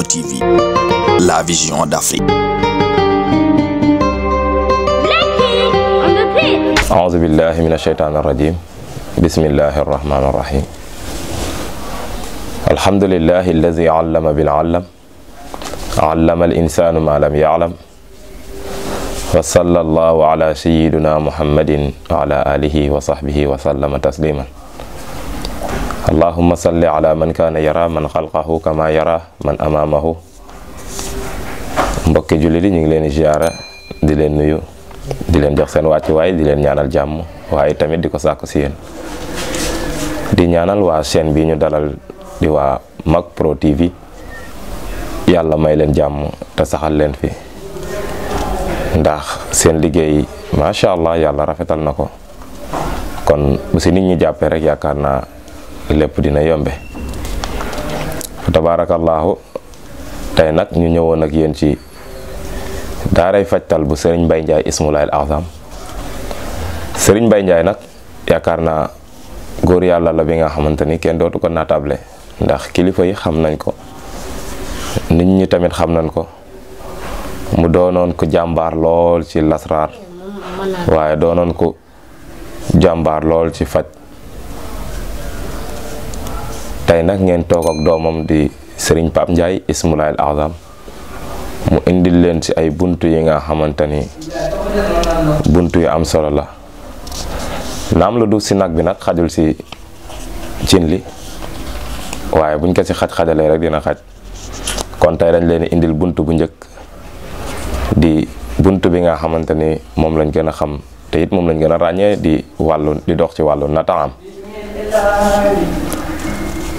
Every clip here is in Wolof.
TV, la vision d'Afrique. أعوذ بالله من الشيطان الرجيم بسم الله الرحمن الرحيم الحمد لله الذي علم بالعلم علم الإنسان ما لم يعلم وصلى الله على سيدنا محمد وعلى آله وصحبه وسلم تسليما اللهم صل على من كان يرى من خلقه كما يرى من أمامه mbokki jullit yi ñu ngi leen di ziyaara di leen nuyu di leen jox seen wàccuwaay di leen ñaanal jàmm waaye tamit di ko sàkku si yéen di ñaanal waa chaîne bi ñu dalal di waa Mak Pro TV yàlla may leen jàmm te saxal leen fi ndax seen liggéey macha allah yàlla rafetal na ko kon bu si nit ñi jàppee rek yaakaar naa lépp dina yombe tabaarakallaahu tey nag ñu ñëwoon ak yéen ci daaray fajtal bu Serigne Mbaye Ndiaye Ismulaahil Azam Serigne Mbaye Ndiaye nag yaakaar naa góor yàlla la bi nga xamante ni kenn dootu ko naatable ndax kilifa yi xam nañ ko nit ñi tamit xam nañ ko mu doonoon ko jàmbaar lool ci lasraar waaye doonoon ko jàmbaar lool ci faj tey nag ngeen toog ak doomam di Serigne Pape Ndiaye Ismulaahil Azam mu indil leen ci ay buntu yi nga xamante ni buntu yu am solo la naam lu du si nag bi nag xajul si cin li waaye buñ ko si xaj-xajalee rek dina xaj kon tey dañ leen indil buntu bu njëkk di buntu bi nga xamante ni moom lañ gën a xam te it moom lañ gën a ràññee di dox ci wàllu nataam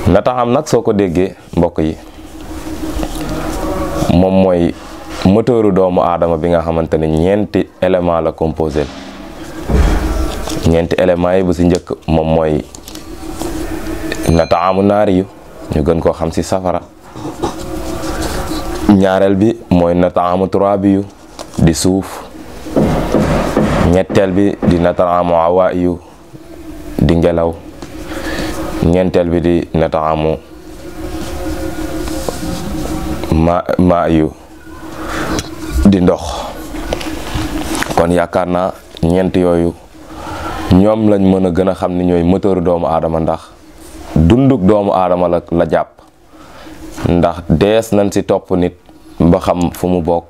nataam nag soo ko déggee mbokk yi moom mooy moteuru doomu aadama bi nga xamante ni ñeenti élément la composé ñeenti éléments yi bu si njëkk moom mooy nataamu naari yu ñu gën koo xam si safara ñaareel bi mooy nataamu turaabi yu di suuf ñetteel bi di nataamu awa yu di ngelaw ñeenteel bi di nataamu maa yu di ndox kon yaakaar naa ñeent yooyu ñoom lañ mën a gën a xam ni ñooy moteur doomu aadama ndax dunduk doomu aadama la jàpp ndax dees nañ ci topp nit ba xam fu mu bokk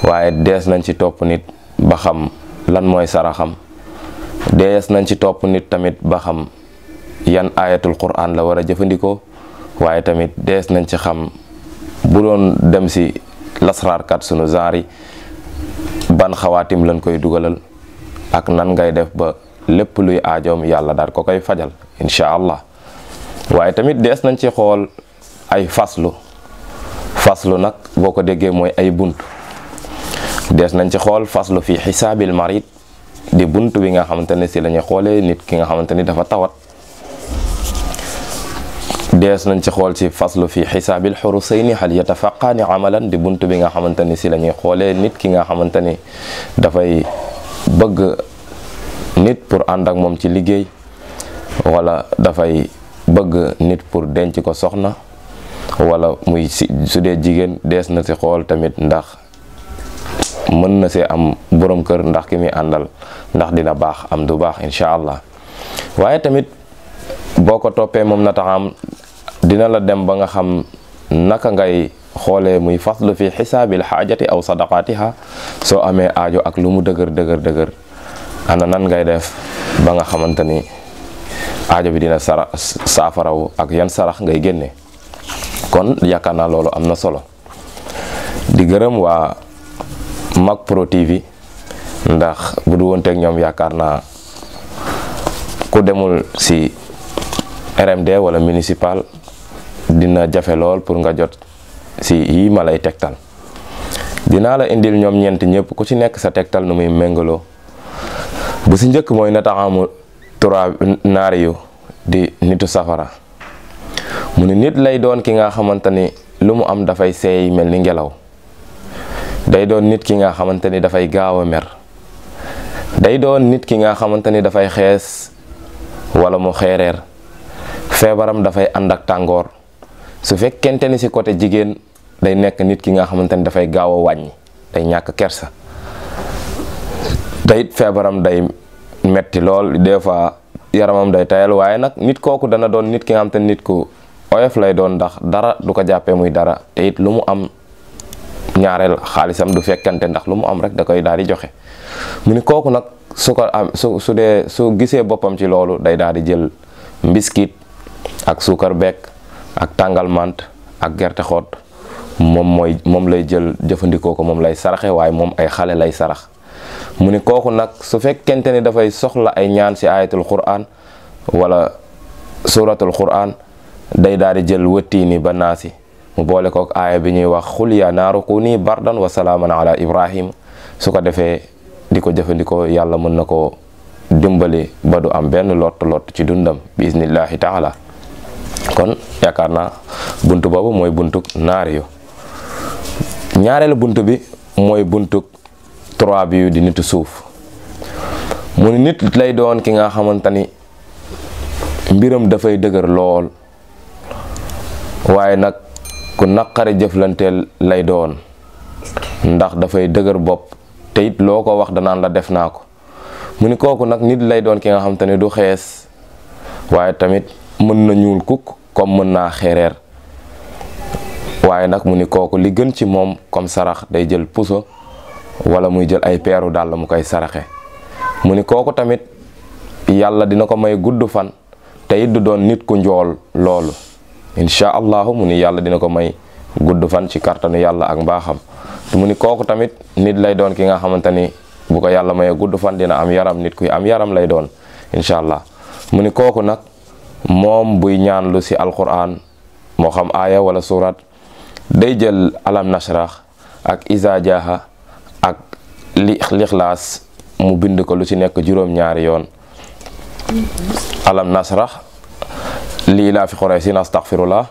waaye dees nañ ci topp nit ba xam lan mooy saraxam dees nañ ci topp nit tamit ba xam yan ayatul quran la war a jëfandikoo waaye tamit dees nañ ci xam bu doon dem si lasraarkat sunu genre yi ban xawaatim lañ koy dugalal ak nan ngay def ba lépp luy aajoom yàlla daal ko koy fajal incha allah waaye tamit dees nañ ci xool ay faslu nag boo ko déggee mooy ay bunt dees nañ ci xool faslu fi xisaabil marid di bunt bi nga xamante ne si la ñuy xoolee nit ki nga xamante ni dafa tawat dees nañ ci xool ci faslu fi xisaabil xurusayni hal yatafaqaani amalan di bunt bi nga xamante ni si la ñuy xoolee nit ki nga xamante ni dafay bëgg nit pour ànd ak moom ci liggéey wala dafay bëgg nit pour denc ko soxna wala muy su dee jigéen dees na si xool tamit ndax mën na see am borom kër ndax ki muy àndal ndax dina baax am du baax incha allah waaye tamit boo ko toppee moom nataam dina la dem ba nga xam naka ngay xoolee muy faslu fi xisaabil xaajati aw sadaqaatiha soo amee aajo ak lu mu dëgër ana nan ngay def ba nga xamante ni aajo bi dina saafarawu ak yan sarax ngay génne kon yaakaar naa loolu am na solo di gërëm waa Mak Pro TV ndax bu du wonteeg ñoom yaakaar naa ku demul si RMD wala municipal dina jafe lool pour nga jot si yi ma lay tegtal dinaa la indil ñoom ñeent ñëpp ku ci nekk sa tegtal nu muy méngaloo bu si njëkk mooy nataamu naari yu di nitu safara mu ni nit lay doon ki nga xamante ni lu mu am dafay seey mel ni ngelaw day doon nit ki nga xamante ni dafay gaaw a mer day doon nit ki nga xamante ni dafay xees wala mu xeereer feebaram dafay ànd ak tàngoor su fekkente ni si côté jigéen day nekk nit ki nga xamante ni dafay gaaw a wàññi, day ñàkk kersa, te it feebaram day metti lool, des fois yaramam day tayal. waaye nag nit kooku dana doon nit ki nga xamante ni nit ku oyof lay doon, ndax dara du ko jàppee muy dara, te it lu mu am ñaareel xaalisam du fekkante, ndax lu mu am rek da koy daal di joxe. mu ni kooku nag su ko am su gisee boppam ci loolu, day daal di jël mbiskit ak suukar bekk ak tàngal mant ak gerte xoot, moom lay jël jëfandikoo ko, moom lay saraxe, waaye moom ay xale lay sarax. mu ni kooku nag su fekkente ni dafay soxla ay ñaan ci ayatul quran wala suratul quran, day daal di jël wëttiini ba naasi, mu boole kook aaya bi ñuy wax xul ya naaru kuni bardan wa salaaman ala ibrahim. su ko defee di ko jëfandikoo, yàlla mën na ko dimbali ba du am benn lott ci dundam bi iznillahi taala. kon yaakaar naa buntu boobu mooy buntuk naari yu. ñaareelu buntu bi mooy buntuk trois bi di nitu suuf. mu ni nit lay doon ki nga xamante ni mbiram dafay dëgër lool, waaye nag ku naqari jëflanteel lay doon, ndax dafay dëgër bopp, te it loo ko wax danaan la def naa ko. mu ni kooku nag nit lay doon ki nga xamante ni du xees, waaye tamit mën na ñuul kukk comme mën naa xeereer. waaye nag mu ni kooku li gën ci moom comme sarax, day jël puso wala muy jël ay peeru dàll mu koy saraxe. mu ni kooku tamit yàlla dina ko may gudd fan, te it du doon nit ku njool loolu insha allahu. mu ni yàlla dina ko may gudd fan ci kartanu yàlla ak mbaaxam. mu ni kooku tamit nit lay doon ki nga xamante ni bu ko yàlla mayee gudd fan dina am yaram, nit kuy am yaram lay doon insha allah. mu ni kooku nag moom buy ñaan lu ci alquran, moo xam aaya wala surat, day jël alam nashrah ak iza jaaha ak lixlaas, mu bind ko lu ci nekk juróom-ñaari yoon. alam nashrah li ilaa fi quraysin astaghfirullah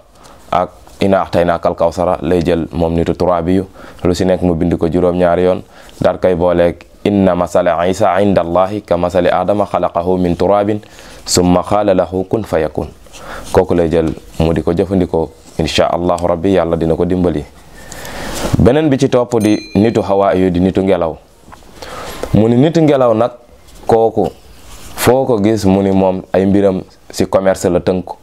ak ina axtaynaaka al kawsara lay jël moom nitu turaabi yu, lu ci nekk mu bind ko juróom-ñaari yoon, daal koy booleeg inna masala isa inda allahi ka masali adama xalaqahu min turabin summa qaala lahu kun fa yakun. kooku lay jël mu di ko jëfandikoo insha allahu rabbi, yàlla dina ko dimbali. beneen bi ci topp di nitu hawaa yu, di nitu ngelaw. mu ni nitu ngelaw nag kooku foo ko gis mu ni moom ay mbiram ci commerce la tënku,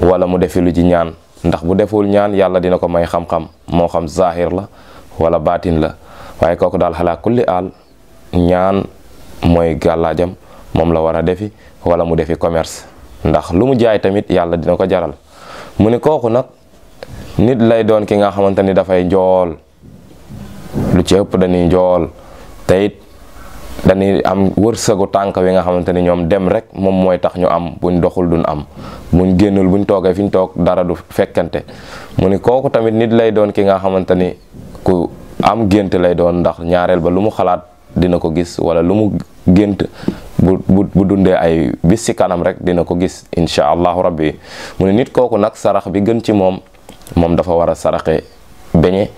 wala mu defi lu ji ñaan, ndax bu deful ñaan yàlla dina ko may xam-xam, moo xam zahir la wala baatin la. waaye kooku daal xalaa kulli aal ñaan mooy gàllaajam, moom la war a defi, wala mu defi commerce, ndax lu mu jaay tamit yàlla dina ko jaral. mu ni kooku nag nit lay doon ki nga xamante ni dafay njool, lu ci ëpp dañuy njool, te it dañuy am wërsëgu tànk wi nga xamante ni ñoom dem rek moom mooy tax ñu am, buñ doxul duñ am, buñ génnul buñ toogee fi ñu toog dara du fekkante. mu ni kooku tamit nit lay doon ki nga xamante ni ku am gént lay doon, ndax ñaareel ba lu mu xalaat dina ko gis, wala lu mu gént bu dundee ay bis ci kanam rek dina ko gis insha allahu rabbi. mu ni nit kooku nag sarax bi gën ci moom dafa war a saraxe beñe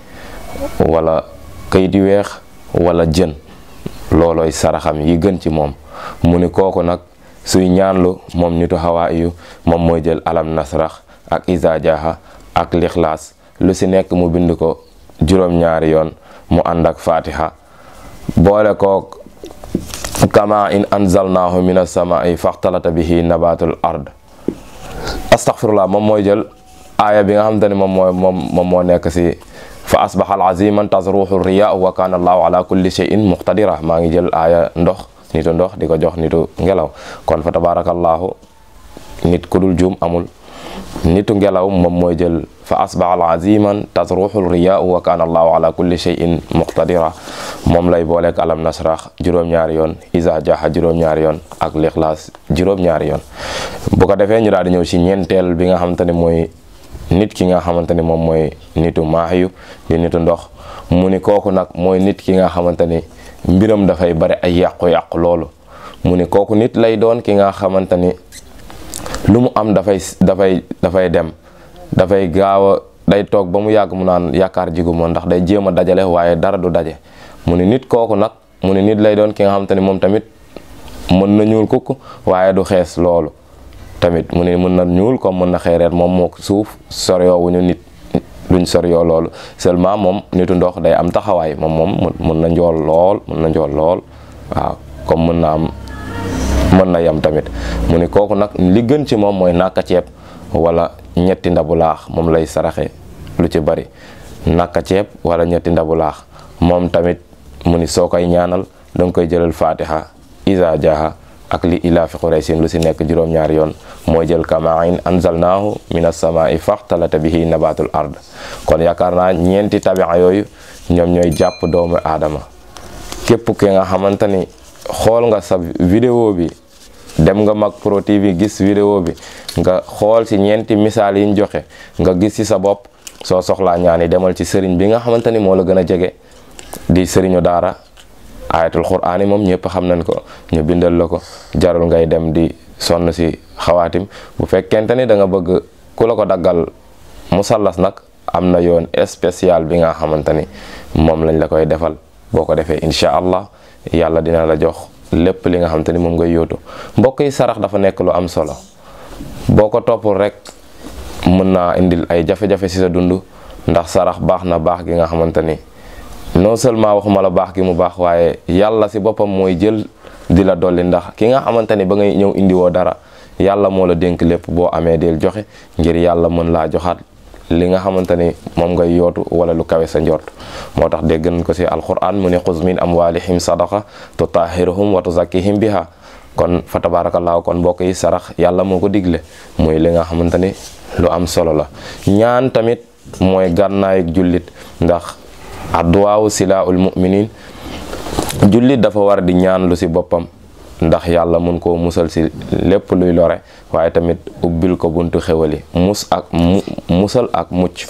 wala kayit yu weex wala jën, loolooy saraxam yi gën ci moom. mu ni kooku nag suy ñaanlu moom nitu hawaa yu, moom mooy jël alam nasrah ak iza jaaha ak lixlaas, lu ci nekk mu bind ko juróom-ñaari yoon, mu ànd ak fatiha, boole kook kama in anzalnahu minas samai faxtalata bihi nabatul ard. astaghfirullah moom mooy jël aaya bi nga xamante ni moom moo nekk ci fa asbaxal aziman tazruhu riyaa wa kana allahu ala kulli shay'in muqtadira. maa ngi jël aaya nitu ndox di ko jox nitu ngelaw. kon fa tabarakallahu nit ku dul juum amul. nitu ngelaw moom mooy jël fa asbaxal aziman tazruhu riyaa wa kana allahu ala kulli shay'in muqtadira, moom lay booleek alam nasrah juróom-ñaari yoon, iza jaaha juróom-ñaari yoon ak lixlaas juróom-ñaari yoon. bu ko defee ñu daal di ñëw ci ñeenteel bi nga xamante ni mooy nit ki nga xamante ni moom mooy nitu maahiyu, di nitu ndox. mu ni kooku nag mooy nit ki nga xamante ni mbiram dafay bari ay yàqu-yàqu loolu. mu ni kooku nit lay doon ki nga xamante ni lu mu am dafay dem, dafay gaaw a day toog ba mu yàgg mu naan yaakaar jigu moon, ndax day jéem a dajale waaye dara du daje. mu ni nit kooku nag mu ni nit lay doon ki nga xamante ni moom tamit mën na ñuul kukk waaye du xees loolu tamit. mu ni mën na ñuul comme mën na xeereer, moom moo suuf soryoowuñu nit, duñ luñ sori yoo loolu seulement moom nitu ndox day am taxawaay moom mën na njool lool waaw comme mën na yam tamit mu ni kooku nag li gën ci moom mooy nàkka ceeb wala ñetti ndabu laax moom lay saraxe lu ci bari nàkka ceeb wala ñetti ndabu laax moom tamit mu ni soo koy ñaanal danga koy jëlal fatiha iza jaaha ak li ilaafi quraysin lu si nekk juróom-ñaari yoon mooy jël kama'in anzalnaahu minas samaa'i faxtalata bihi nabatul ard kon yaakaar naa ñeenti tabi'a yooyu ñoom ñooy jàpp doomu aadama képp ki nga xamante ni xool nga sa vidéo bi dem nga Mak Pro TV gis vidéo bi nga xool si ñeenti misaal yi ñu joxe nga gis ci sa bopp soo soxlaa ñaani demal ci sëriñ bi nga xamante ni moo la gën a jege di sëriñu daara ayatul qur'aan yi moom ñëpp xam nañ ko ñu bindal la ko jarul ngay dem di sonn si xawaatim bu fekkente ni da nga bëgg ku la ko daggal musallas nag am na yoon spécial bi nga xamante ni moom lañ la koy defal boo ko defee incha allah yàlla dina la jox lépp li nga xamante ni moom ngay yóotu mbokk yi sarax dafa nekk lu am solo boo ko toppul rek mën naa indil ay jafe-jafe si sa dund ndax sarax baax na baax gi nga xamante ni non seulement waxuma la baax gi mu baax waaye yàlla si boppam mooy jël di la dolli ndax ki nga xamante ni ba ngay ñëw indiwoo dara yàlla moo la dénk lépp boo amee del joxe ngir yàlla mën laa joxaat li nga xamante ni moom ngay yootu wala lu kawe sa njort moo tax dégg nañ ko si alquran mu ne xuz min amwalihim sadaqa tutahhiruhum wa tuzakkihim biha kon fa tabarakallahu kon mbokk yi sarax yàlla moo ko digle muy li nga xamante ni lu am solo la ñaan tamit mooy gànnaayug jullit ndax adduwaawu silaa'ul mu'minin jullit dafa war di ñaan lu si boppam ndax yàlla mun koo musal si lépp luy lore waaye tamit ubbil ko buntu xewali musal ak mucc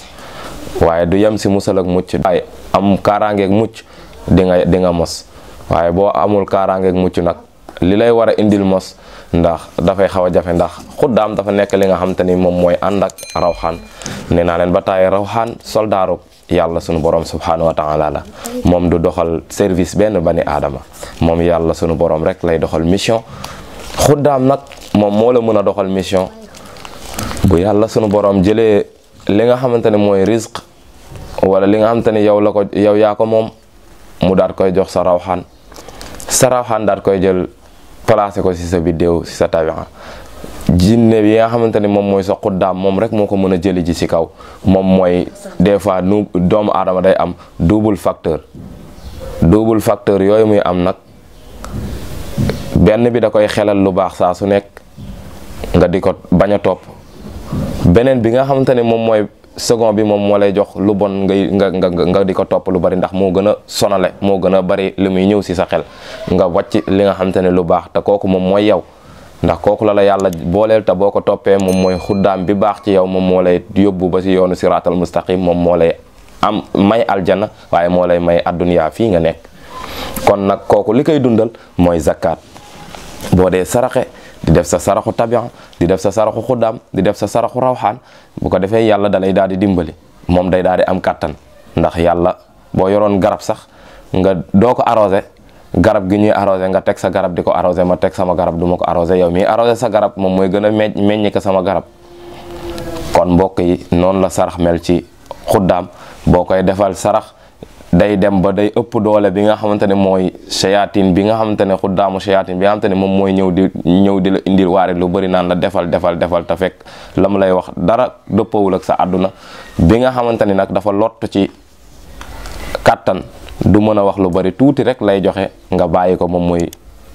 waaye du yem si musal ak mucc waaye am kaaraangeeg mucc di nga mos waaye boo amul kaaraangeeg mucc nag li lay war a indil mos ndax dafay xaw a jafe ndax xuddaam dafa nekk li nga xam te ni moom mooy ànd ak rawxaan nee naa leen ba tàyyi rawxaan soldaaru yàlla sunu borom subhanahu wa taala la moom du doxal service benn bani aadama moom yàlla sunu borom rek lay doxal mission xuddaam nag moom moo la mën a doxal mission bu yàlla sunu borom jëlee li nga xamante ne mooy rizq wala li nga xamante ne yow yaa ko moom mu daat koy jox sa rawxaan daat koy jël placé ko si sa biddéew si sa tabi'a jinne bi nga xamante ni moom mooy sa xuddaam moom rek moo ko mën a jëli ji si kaw moom mooy des fois doomu aadama day am double facteur yooyu muy am nag benn bi da koy xelal lu baax saa su nekk nga di ko bañ a topp beneen bi nga xamante ni moom mooy second bi moom moo lay jox lu bon nga di ko topp lu bari ndax moo gën a sonale moo gën a bari li muy ñëw si sa xel nga wàcc li nga xamante ne lu baax te kooku moom mooy yow ndax kooku la yàlla booleel te boo ko toppee moom mooy xuddaam bi baax ci yow moom moo lay yóbbu ba si yoonu siraatal mustaqim moom moo lay am may aljana waaye moo lay may adduniyaa fii nga nekk kon nag kooku li koy dundal mooy zakat boo dee saraxe di def sa saraxu tabi'a di def sa saraxu xuddaam di def sa saraxu rawxaan bu ko defee yàlla dalay daal di dimbali moom day daal di am kàttan ndax yàlla boo yoroon garab sax nga doo ko arrosé garab gi ñuy arrosé nga teg sa garab di ko arrosé ma teg sama garab du ma ko arrosé yow mii arrosé sa garab moom mooy gën a meññ ko sama garab kon mbokk yi noonu la sarax mel ci xuddaam boo koy defal sarax day dem ba day ëpp doole bi nga xamante ne mooy shayatin bi nga xamante ne xuddaamu shayatin bi nga xamante ne moom mooy ñëw di la indil waare lu bari naan la defal te fekk la mu lay wax dara dëppawul ak sa àdduna bi nga xamante ni nag dafa lott ci kàttan du mën a wax lu bari tuuti rek lay joxe nga bàyyi ko moom mooy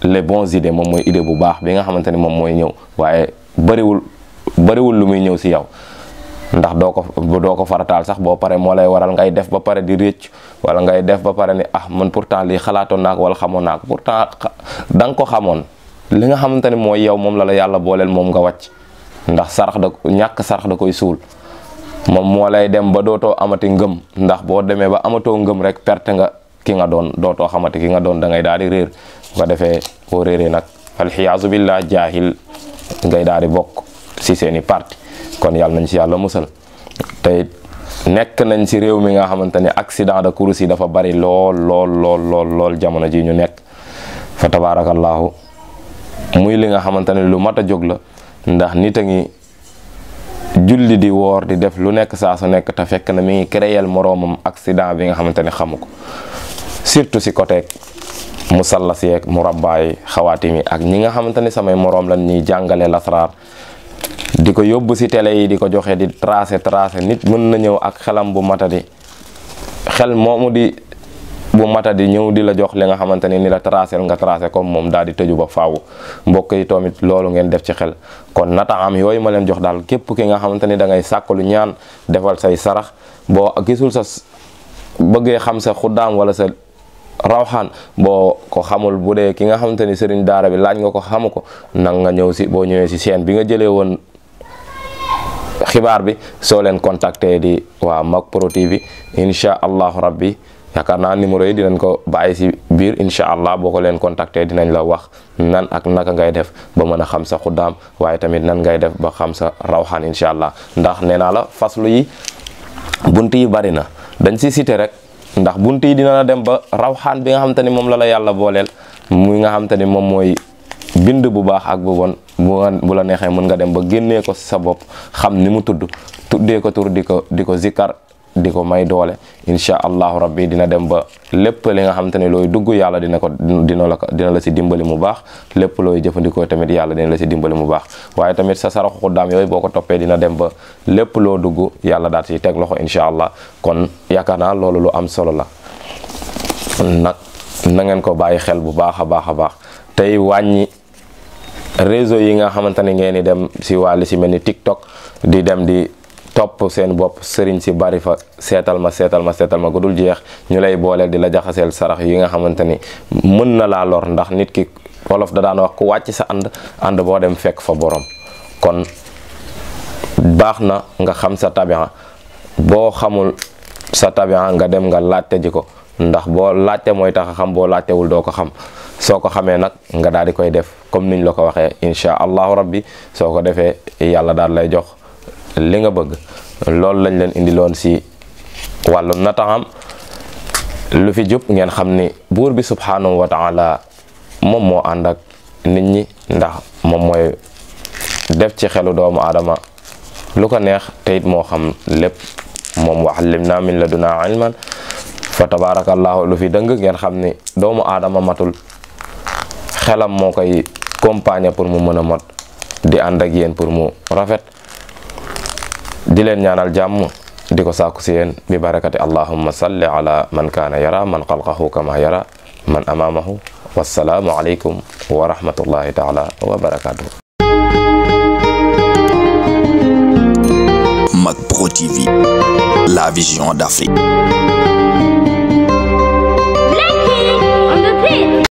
les bons idées moom mooy idée bu baax bi nga xamante ni moom mooy ñëw waaye bariwul lu muy ñëw si yow ndax doo ko farataal sax boo pare moo lay waral ngay def ba pare di récc wala ngay def ba pare ni man pourtant lii xalaatoon naa ko wala xamoon naa ko pourtant da nga ko xamoon li nga xamante ni mooy yow moom la yàlla booleel moom nga wàcc ndax ñàkk sarax da koy suul moom moo lay dem ba dootoo amati ngëm ndax boo demee ba amatoo ngëm rek perte nga ki nga doon dootoo xamati ki nga doon da ngay daal di réer bu ko defee boo réeree nag alxiyaasu billah jaahil ngay daal di bokk si seeni parti kon yàlla nañ ci yàlla musal tey nekk nañ ci réew mi nga xamante ni accident de course yi dafa bari lool jamono ji ñu nekk fa tabarakallahu muy li nga xamante ne lu mat a jóg la ndax nit a ngi julli di woor di def lu nekk saa su nekk te fekk na mi ngi créer moroomam accident bi nga xamante ne xamu ko surtout si côté musallas yeeg murabbaay xawaatimi ak ñi nga xamante ni samay moroom lan ñuy jàngale lasraar di ko yóbbu si télé yi di ko joxe di tracé nit mën na ñëw ak xelam bu matadi xel moomu di bu matadi ñëw di la jox li nga xamante ni la tracé nga tracé comme moom daal di tëju ba faaw mbokk yi tamit loolu ngeen def ci xel kon nataam yooyu ma leen jox daal képp ki nga xamante ni da ngay sàkkalu ñaan defal say sarax boo gisul sa bëggee xam sa xuddaam wala sa rawxaan boo ko xamul bu dee ki nga xamante ni sëriñ daara bi laaj nga ko xamu ko nag nga ñëw si boo ñëwee si chaîne bi nga jëlee woon xibaar bi soo leen contacté di waa Mak Pro TV incha allahu rabbi yaakaar naa numéro yi dinañ ko bàyyi si biir incha allah boo ko leen contacté dinañ la wax nan ak naka ngay def ba mën a xam sa xuddaam waaye tamit nan ngay def ba xam sa rawxaan incha allah ndax nee naa la faslu yi bunt yi bari na dañ si cité rek ndax bunt yi dina la dem ba rawxaan bi nga xamante ni moom la yàlla booleel muy nga xamante ni moom mooy bind bu baax ak bu bon bu la neexee mën nga dem ba génnee ko sa bopp xam ni mu tuddee ko tur di ko zikkar di ko may doole incha allahu rabbi dina dem ba lépp li nga xamante ni looy dugg yàlla dina la si dimbali mu baax lépp looy jëfandikoo tamit yàlla dina la si dimbali mu baax waaye tamit sa saraxu xuddaam yooyu boo ko toppee dina dem ba lépp loo dugg yàlla daal si teg loxo incha allah kon yaakaar naa loolu lu am solo la nag na ngeen ko bàyyi xel bu baax a baax tey wàññi réseau yi nga xamante ni ngeen di dem si wàllu si mel ni TikTok di dem di topp seen bopp sëriñ si bari fa seetal ma gu dul jeex ñu lay booleel di la jaxaseel sarax yi nga xamante ni mën na laa lor ndax nit ki wolof da daan wax ku wàcc sa ànd boo dem fekk fa borom kon baax na nga xam sa tabian boo xamul sa tabian nga dem nga laajte ji ko ndax boo laajte mooy tax a xam boo laajtewul doo ko xam soo ko xamee nag nga daal di koy def comme niñ la ko waxee incha allahu rabbi soo ko defee yàlla daal lay jox li nga bëgg loolu lañ leen indiloon si wàllu nataam lu fi jub ngeen xam ni buur bi subhanahu wa taala moom moo ànd ak nit ñi ndax moom mooy def ci xelu doomu aadama lu ko neex te it moo xam lépp moom wa allimna min laduna ilman fa tabarakallahu lu fi dëng ngeen xam ni doomu aadama matul xelam moo koy compagnie pour mu mën a mot di ànd ak yéen pour mu rafet di leen ñaanal jàmm di ko sàkku si yéen bi barakati allahumma salli ala man kaana yara man xalqahu kama yara man amaamahu wassalaamu aleykum wa rahmatullahi taala wa barakatuhu. Mak Pro TV, la vision d'Afrique.